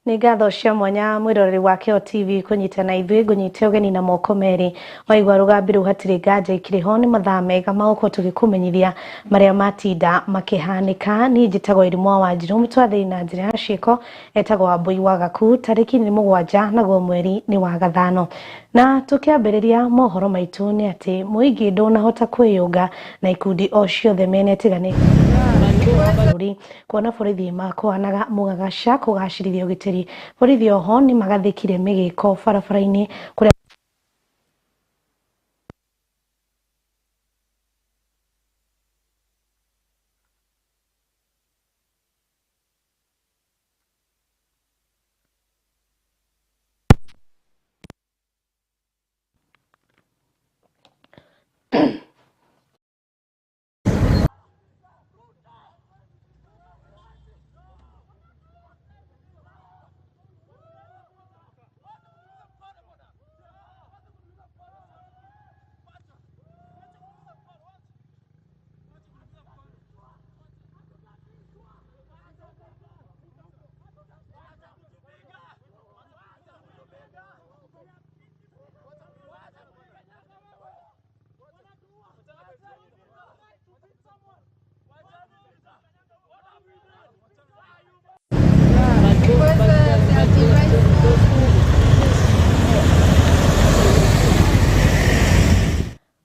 Nĩ ngatho cia mwanya mwĩroreri wa Kĩo TV kũnyita na ithuĩ. Ngũnyite ũgeni na moko merĩ. Waigua rũgambi rũu hatirĩ nganja ikĩrĩ ho, nĩ mathaa mega ma gũkorwo tũgĩkũmenyithia marĩa matinda makĩhanĩka. Niĩ njĩtagwo Irimũ wa Wanjirũ, mũtwathĩri na njĩra ya ciĩko etagwo Wambũi wa Gaku. Tarĩki nĩ 7 naguo mweri nĩ wa 5. Na tũkĩambĩrĩria mohoro maitũ nĩ atĩ mũingĩ ndũnahota kwĩyũnga na ikundi o ciothe mĩena ĩtiganĩte bũrũri, kuona borithi makũanaga mũgagaca kũgacĩrithia ũgitĩri. Borithi oho nĩ magathĩkire mĩgĩko barabara-inĩ kũrĩa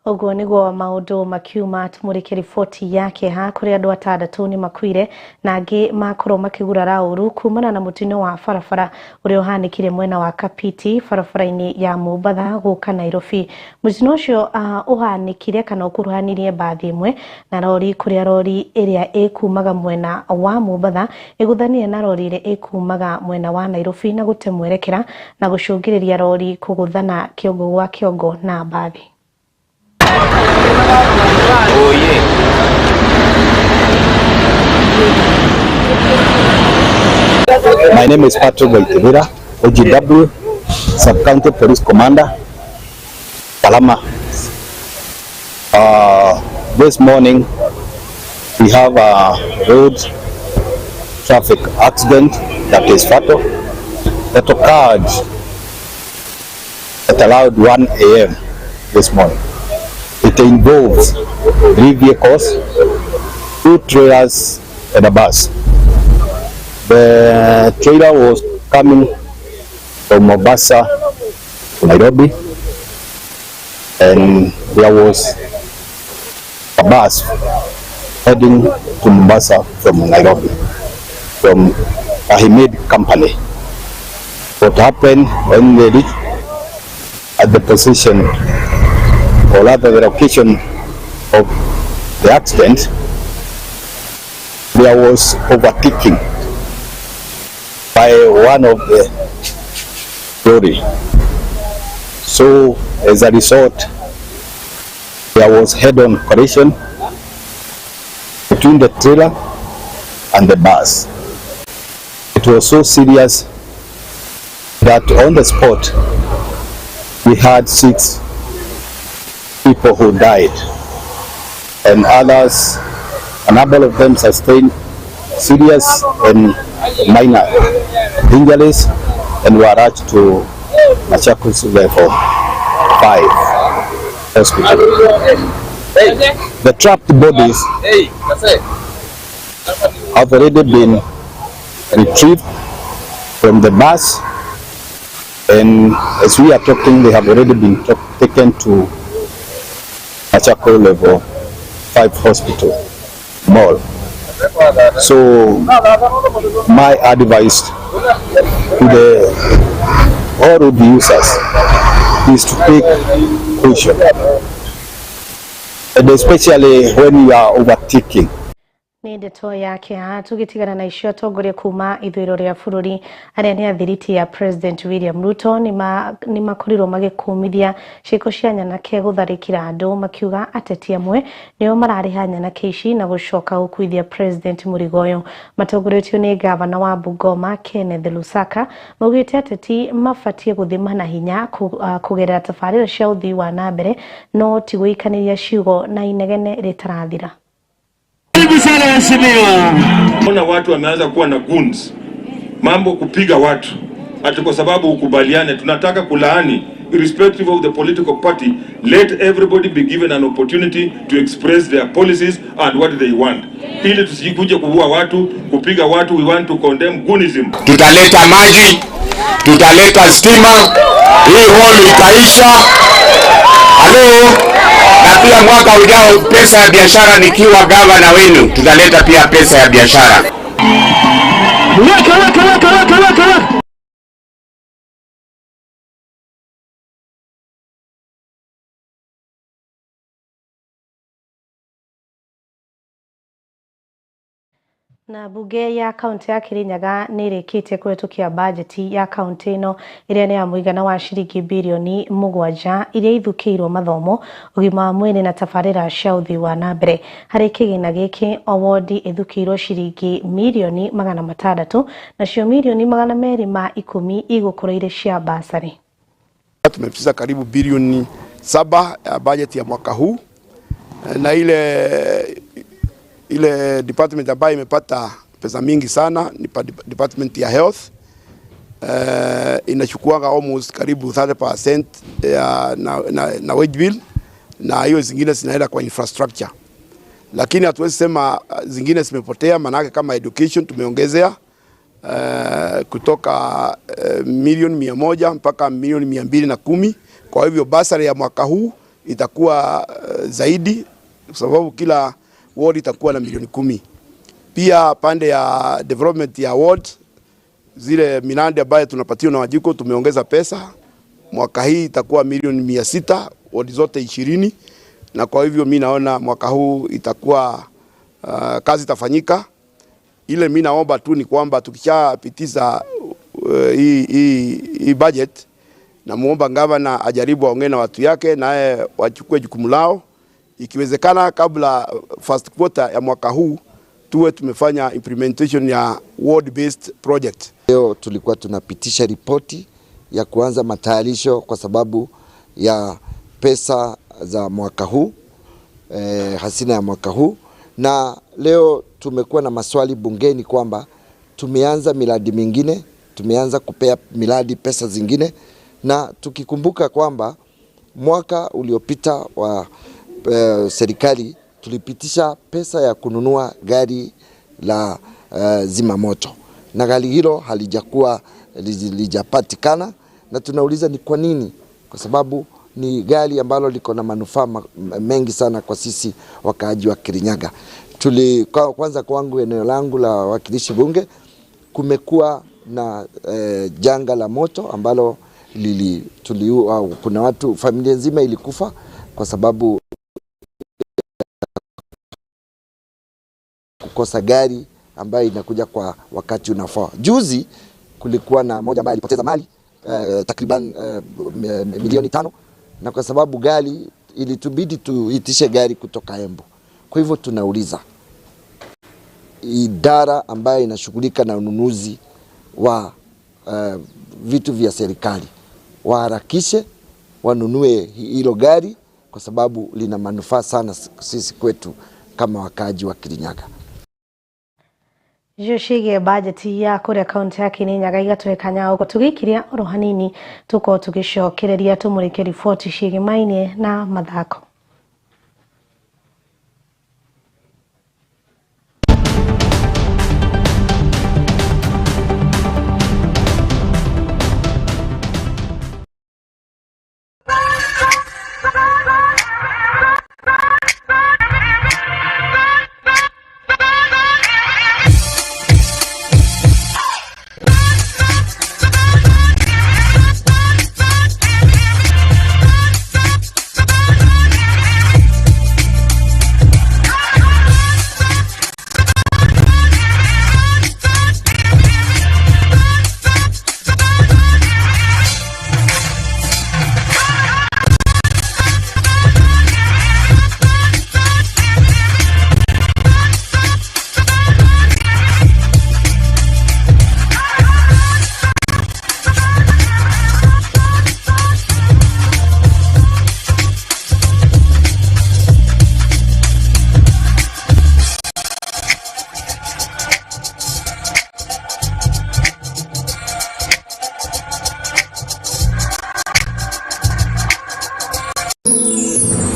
Ũguo nĩguo maũndũ makiuma. Tũmũrĩke riboti ya kĩeha kũrĩa andũ 6 nĩ makuire na angĩ makorwo makĩgurara ũru kumana na mũtino wa barabara ũrĩa ũhanĩkire mwena wa Kapiti barabara-inĩ ya Mombatha gũka Nairobi. Mũtino ũcio ũhanĩkire kana ũkuruhanirie mbathi ĩmwe na rori, kũrĩa rori ĩrĩa ĩkumaga mwena wa Mombatha ĩgũthanire na rori ĩrĩa ĩkumaga mwena wa Nairobi na gũte mwerekera na gũcũngĩrĩria rori kũgũthana kĩongo gwa kĩongo na mbathi. Oh yeah. My name is Patrick Waitibira, OGW, Sub-County Police Commander, Kalama. This morning we have a road traffic accident that is fatal that occurred at around 1 a.m. this morning. It involves 3 vehicles, 2 trailers and a bus. The trailer was coming from Mombasa to Nairobi, and there was a bus heading to Mombasa from Nairobi, from a Ahmed company. What happened when they reached at the position, or rather the location of the accident, there was overtaking by one of the lorry. So as a result, there was head-on collision between the trailer and the bus. It was so serious that on the spot we had 6 people who died, and others, a number of them sustained serious and minor injuries and were rushed to Machakos Level 5 hospital. The trapped bodies have already been retrieved from the bus, and as we are talking, they have already been taken to Machakos Level 5 hospital mall. So my advice to the all road users is to take caution, and especially when you are overtaking. Nĩ ndeto ya kĩeha. Tũgĩtigana na icio, atongoria kuma ithũĩro rĩa bũrũri arĩa nĩ athiriti ya President William Ruto nĩ makorirwo magĩkũmithia ciĩko cia nyanake gũtharĩkĩra andũ, makiuga ateti amwe nĩo mararĩha nyanake ici na gũcoka gũkuithia President mũrigo ũyũ. Matongoretio nĩ gavana wa Bungoma Kenneth Lusaka, maugĩte ateti mabatiĩ gũthima na hinya kũgerera tabarĩra cia ũthii wa na mbere, no ti gũikanĩria ciugo na inegene rĩtarathira. Karibu sana mheshimiwa. Ona watu wameanza kuwa na goons. Mambo kupiga watu ati kwa sababu ukubaliane, tunataka kulaani irrespective of the political party, let everybody be given an opportunity to express their policies and what they want, ili tusikuje kuua watu, kupiga watu. We want to condemn goonism. Tutaleta maji, tutaleta stima, hii hall itaisha. Halo, na pia mwaka ujao pesa ya biashara, nikiwa gavana wenu, tutaleta pia pesa ya biashara. Weka, weka, weka, weka, weka, weka. Na mbunge ya kaunti ya Kirinyaga nĩ ĩrĩkĩtie kũhĩtũkia bajeti ya kaunti ĩno ĩrĩa nĩ ya mũigana wa ciringi birioni 7 iria ithukĩirwo mathomo, ũgima wa mwĩrĩ na tabarĩra cia ũthii wa na mbere. Harĩ kĩgĩna gĩkĩ o wondi ĩthukĩirwo ciringi mirioni 600, nacio mirioni 210 igũkorwo irĩ cia basarĩ. Tumepitisha karibu bilioni 7 ya bajeti ya mwaka huu, na ile department ambayo imepata pesa mingi sana ni department ya health. Inachukuaga almost karibu 30% ya na wage bill, na hiyo zingine zinaenda kwa infrastructure. Lakini hatuwezi sema zingine zimepotea, manake kama education tumeongezea kutoka milioni 100 mpaka milioni 210. Kwa hivyo basari ya mwaka huu itakuwa zaidi, kwa sababu kila ward itakuwa na milioni 10. Pia pande ya development ya ward, zile miradi ambayo tunapatiwa na Wajiko tumeongeza pesa. Mwaka hii itakuwa milioni 600, ward zote 20. Na kwa hivyo mimi naona mwaka huu itakuwa kazi itafanyika. Ile mimi naomba tu ni kwamba tukishapitiza hii budget, na muomba gavana ajaribu aongee na watu yake, naye wachukue jukumu lao. Ikiwezekana kabla first quarter ya mwaka huu tuwe tumefanya implementation ya ward based project. Leo tulikuwa tunapitisha ripoti ya kuanza matayarisho kwa sababu ya pesa za mwaka huu, hazina ya mwaka huu. Na leo tumekuwa na maswali bungeni kwamba tumeanza miradi mingine, tumeanza kupea miradi pesa zingine, na tukikumbuka kwamba mwaka uliopita wa serikali tulipitisha pesa ya kununua gari la zimamoto, na gari hilo halijakuwa lijapatikana, na tunauliza ni kwa nini? Kwa sababu ni gari ambalo liko na manufaa mengi sana kwa sisi wakaaji wa Kirinyaga. Kwanza kwangu eneo langu la wakilishi bunge kumekuwa na janga la moto ambalo kuna watu, familia nzima ilikufa kwa sababu kukosa gari ambayo inakuja kwa wakati unafaa. Juzi kulikuwa na mmoja ambaye alipoteza mali takriban milioni 5, na kwa sababu gari ilitubidi tuitishe gari kutoka Embu. Kwa hivyo tunauliza idara ambayo inashughulika na ununuzi wa vitu vya serikali waharakishe wanunue hilo gari, kwa sababu lina manufaa sana sisi kwetu kama wakaaji wa Kirinyaga. Icio ciĩgiĩ bajeti ya kũrĩa kaunti ya Kirinyaga igatũhe kanya gũkorwo tũgĩikiria oro hanini, tũkorwo tũgĩcokereria tũmũrĩke riboti ciĩgĩmainie na mathako.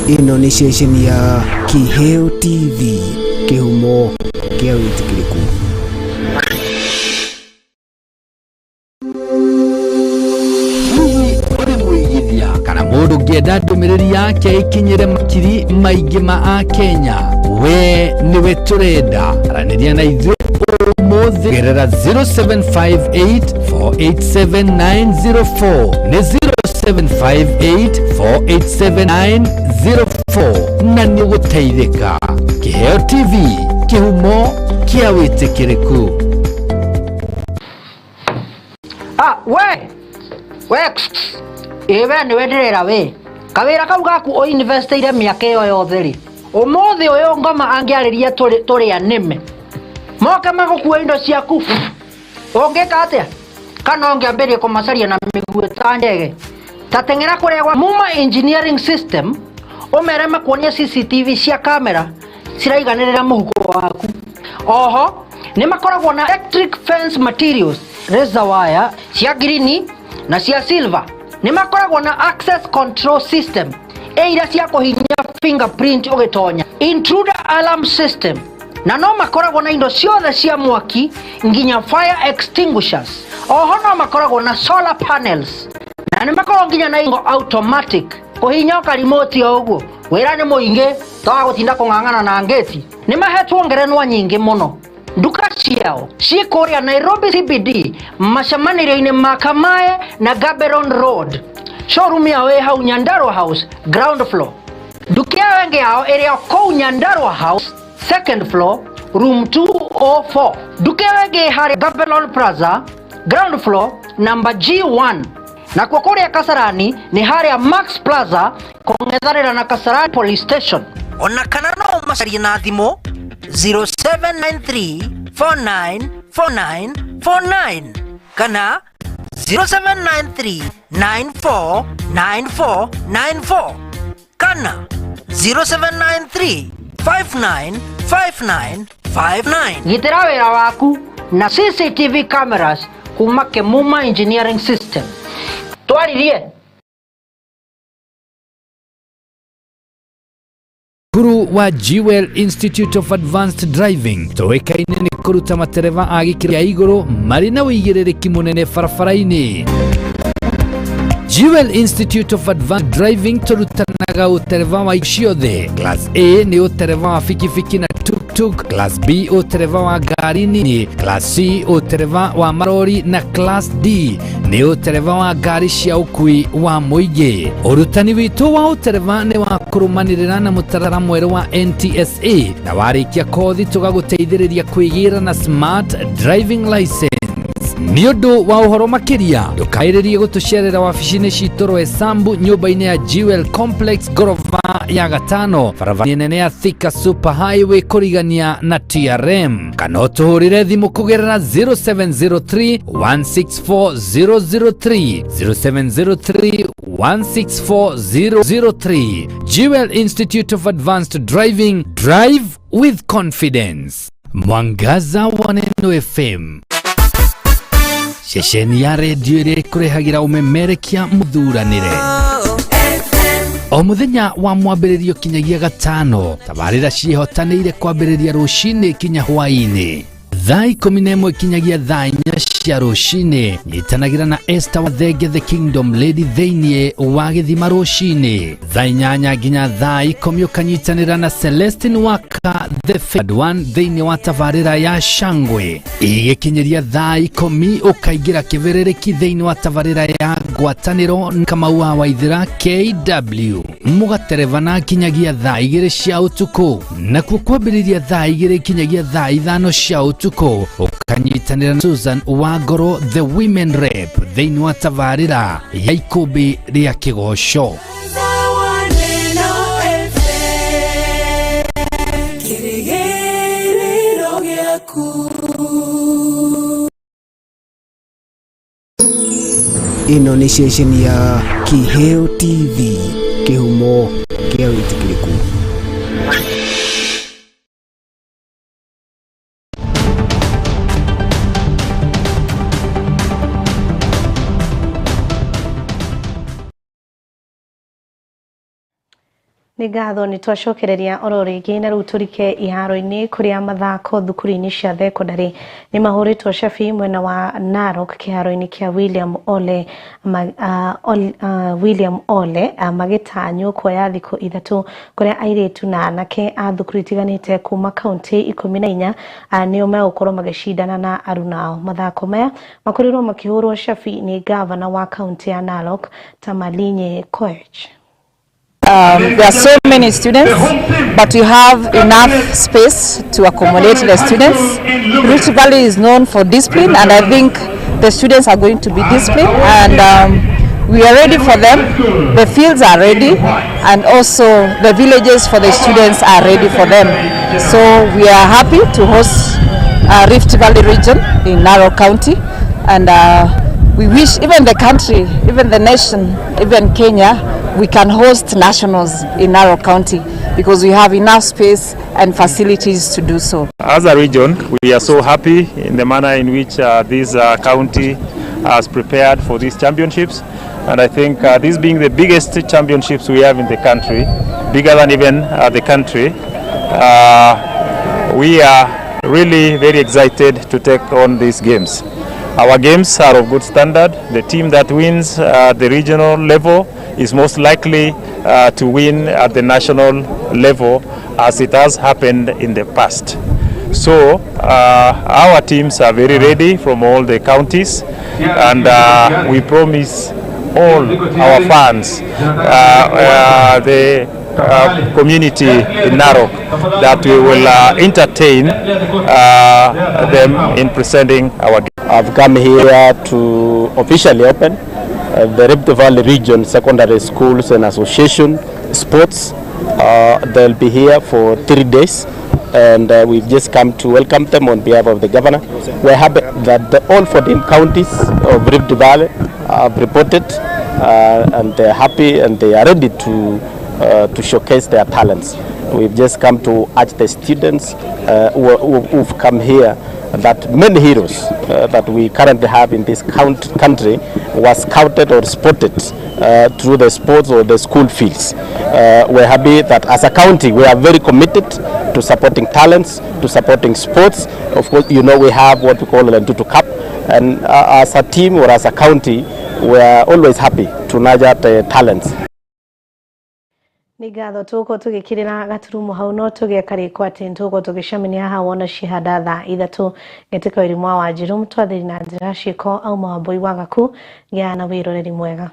Ĩno nĩ ceceni ya Kĩheo TV, kĩhumo kĩa wĩtĩkĩrĩku. Hihi ũrĩ mũigithia kana mũndũ ũngĩenda ndũmĩrĩri yake ĩkinyĩre makiri maingĩ ma akenya? We nĩwe tũrenda. Aranĩria na ithuĩ ũmũthĩ gerera 0758487904, nĩ 0758487904, na nĩ ũgũteithĩka. Kĩheo TV, kĩhumo kĩa wĩtĩkĩrĩku. Ah, we we ĩ we nĩwe ndĩrera we kawĩra kau gaku ũinvestĩire mĩaka ĩyo yothe rĩ, ũmũthĩ ũyũ ngoma angĩarĩria tũrĩ anĩme moke magũkue indo ciaku, ũngĩka atĩa? Kana ũngĩambĩrĩria kũmacaria na mĩguĩ ta ndege? Ta teng'era kũrĩa gwa Muma Engineering System, ũmere makuonie CCTV cia kamera ciraiganĩrĩra mũhuko waku. Oho nĩ makoragwo na electric fence materials, razor wire cia green na cia silver. Nĩ makoragwo na access control system ĩ iria cia kũhihinya fingerprint ũgĩtonya, intruder alarm system, na no makoragwo na indo ciothe cia mwaki nginya fire extinguishers. Oho no makoragwo na solar panels na nĩ makoragwo nginya na ingo automatic kũhihinya karimoti o ũguo. Wĩra nĩ mũingĩ toga gũtinda kũng'ang'ana na ngĩti. Nĩ mahetwo ngerenwa nyingĩ mũno. Nduka ciao ciĩ kũrĩa Nairobi CBD, macemanĩrio-inĩ ma Kamae na Gaborone Road. Showroom yao ĩ hau Nyandarua House, ground floor. Nduka ĩyo ĩngĩ yao ĩrĩ o kũu Nyandarua House, second floor, room 204. Nduka ĩyo ĩngĩ ĩ harĩa Gaborone Plaza, ground floor, number G1. Nakuo kũrĩa Kasarani nĩ harĩa Max Plaza, kũng'ethanĩra na Kasarani Police Station. Ona kana no ũmacarie na thimũ 0793 4949 49 kana 0793 9494 94 kana 0793 5959 59. Gitĩra wĩra waku na CCTV cameras kuma Kemuma Engineering System. Twaririe. Cukuru wa Jewel Institute of Advanced Driving tũĩkaine nĩ kũruta matereba a gĩkĩro kĩa igũrũ marĩ na ũigĩrĩrĩki mũnene barabara-inĩ. Jewel Institute of Advanced Driving tũrutanaga ũtereba wa ciothe. Class A nĩ ũtereba wa bikibiki na tuk-tuk, Class B ũtereba wa ngari nini, Class C ũtereba wa marori na Class D nĩ ũtereba wa ngari cia ũkui wa mũingĩ. Ũrutani witũ wa ũtereba nĩ wa kũrũmanĩrĩra na mũtaratara mwerũ wa NTSA, na warĩkia kothi tũgagũteithĩrĩria kwĩgĩra na smart driving license. Nĩ ũndũ wa ũhoro makĩria, ndũkaĩrĩrie gũtũcerera wabici-inĩ citũ Roysambu, nyũmba-inĩ ya Jewel Complex, ngoroba ya gatano, barabara nene ya Thika Super Highway, kũrigania na TRM, kana ũtũhũrĩre thimũ kũgerera 0703 164 003, 0703 164 003. Jewel Institute of Advanced Driving, drive with confidence. Mwangaza wa Neno FM, ceceni ya redio ĩrĩa ĩkũrehagĩra ũmemerekia mũthuranĩre o mũthenya wa mwambĩrĩrio kinyagia gatano. Tabarĩra ciĩhotanĩire kwambĩrĩria rũcinĩ kinya hwaĩ-inĩ thaa 11 kinyagia thaa 4 cia rũcinĩ. Nyitanagĩra na Esther Wathenge, the Kingdom Lady, thĩinĩ wa gĩthima rũcinĩ thaa 8 nginya thaa 10. Ũkanyitanĩra na Celestine Waka, the Favored One, thĩinĩ wa tabarĩra ya Shangwe. Igĩkinyĩria thaa 10 ũkaingĩra kĩbĩrĩrĩki thĩinĩ wa tabarĩra ya Ngwatanĩro, Kamau wa Waithĩra KW, mũgaterebana kinyagia thaa 2 cia ũtukũ. Nakuo kwambĩrĩria thaa 2 kinyagia thaa 5 cia ũtukũ ũkanyitanĩra na Susan Wangoro, the Women Rep, thĩinĩ wa tabarĩra ya Ikũmbĩ rĩa Kĩgoco. Neno FM, kĩrĩgĩrĩro gĩaku. Ĩno nĩ ceceni ya Kĩheo TV, kĩhumo kĩa wĩtĩkĩrĩku. Nĩ ngatho nĩ twacokereria oro rĩngĩ na rĩu tũrike iharo-inĩ kũrĩa mathako thukuru-inĩ cia thekondarĩ nĩ mahũrĩtwo cabi mwena wa Narok kĩharo-inĩ kĩa William Ole, William Ole magĩtanywo kuoya thikũ 3 kũrĩa airĩtu na anake a thukuru itiganĩte kuma kaunti 14 nĩo megũkorwo magĩcindana na arunao. Mathako maya makorirwo makĩhũrwo cabi nĩ gavana wa kaunti ya Narok Tamalinye Koech. There are so many students, but we have enough space to accommodate the students. Rift Valley is known for discipline, and I think the students are going to be disciplined, and we are ready for them. The fields are ready, and also the villages for the students are ready for them. So we are happy to host Rift Valley region in Narok County, and we wish even the country, even the nation, even Kenya, we can host nationals in Narok County because we have enough space and facilities to do so. As a region, we are so happy in the manner in which this county has prepared for these championships. And I think this being the biggest championships we have in the country, bigger than even the country, we are really very excited to take on these games. Our games are of good standard. The team that wins the regional level is most likely to win at the national level, as it has happened in the past. So our teams are very ready from all the counties, and we promise all our fans, the community in Narok, that we will entertain them in presenting our game. I've come here to officially open the Rift Valley Region Secondary Schools and Association Sports. They'll be here for 3 days, and we've just come to welcome them on behalf of the governor. We're happy that all 14 counties of Rift Valley have reported, and they're happy and they are ready to showcase their talents. We've just come to urge the students who've come here that many heroes that we currently have in this country were scouted or spotted through the sports or the school fields. We're happy that as a county we are very committed to supporting talents, to supporting sports. Of course, you know, we have what we call the Lentutu Cup, and as a team or as a county, we are always happy to nurture the talents. Nĩ ngatho tũgũkorwo tũgĩkĩrĩra gaturumo hau no tũgĩe karĩko atĩ nĩtũgũkorwo tũgĩcemania haha wona cihanda thaa 3 ngetĩka Wairimu wa Wanjiru mũtwathĩri na njĩra ciĩko auma Wambui wa Gaku gĩa na wĩroreri mwega.